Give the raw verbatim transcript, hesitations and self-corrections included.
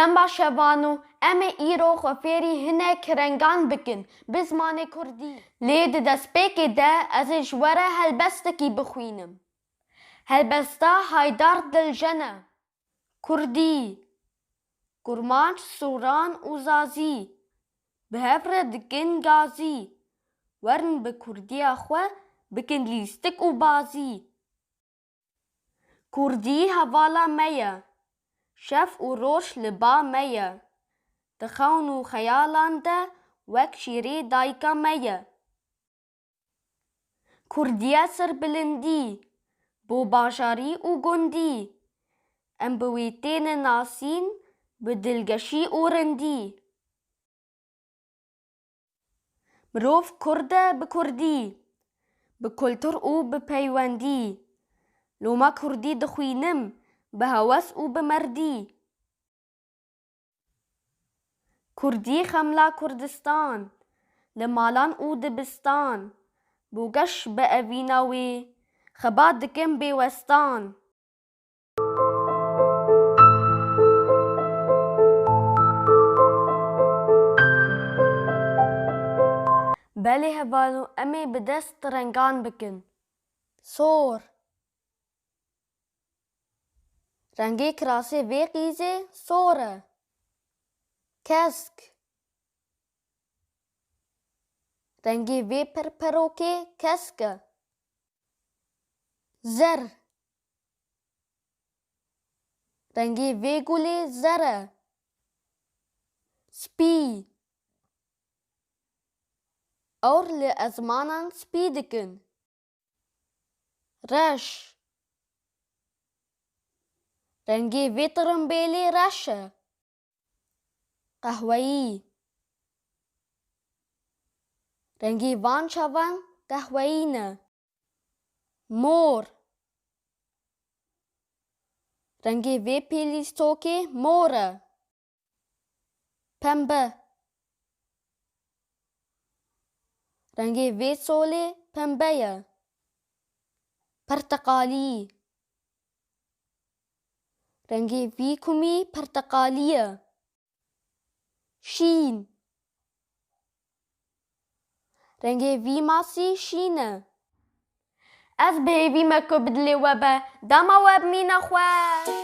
Dem baş hevalno, em ê îro xwe fêrî hinek rengan bikin bi zimanê kurdî. Lê di destpêkê de ez ê ji we re helbestekî bixwînim. Helbesta Haydar Diljen e. Kurdî. Kurmanc, Soran û Zazî bi hev re dikin gazî. Werin bi kurdiya xwe bikin lîstik û bazî. Kurdî hevala me ye, şev û roj li ba me ye. Di xewn û xeyalan de wek şîrê dayika me ye. Kurdiya serbilindî, bo bajarî û gundî. Em bi wî têne nasîn, bi dilgeşî û rindî. Mirov kurd e bi kurdî, bi kultur û bi peywendî. Loma kurdî dixwînim, bi hewes û bi merdî. Kurdî xemla Kurdistan, li malan û dibistan. Bo geş bi evîna wê, xebat dikim bêwestan. Belê hevalno, em ê bi dest rengan bikin. Sor. Rengê kirasê vê qîzê sor e. Kesk. Rengê vê perperokê kesk e. Zer. Rengê vê gulê zer e. Spî. Ewr li ezmanan spî dikin. Reş. Rengê vê tirimbêlê reş e. Qehweyî. Rengê van çavan qehweyî ne. Mor. Rengê vê pêlîstokê mor e. Pembe. Rengê vê solê pembe ye. Perteqalî. Rengê vî kumî perteqalî ye. Şîn. Rengê vî masî şîn e. Ez bi hêvî me ku bi dilê we be, dema we bimîne xweş.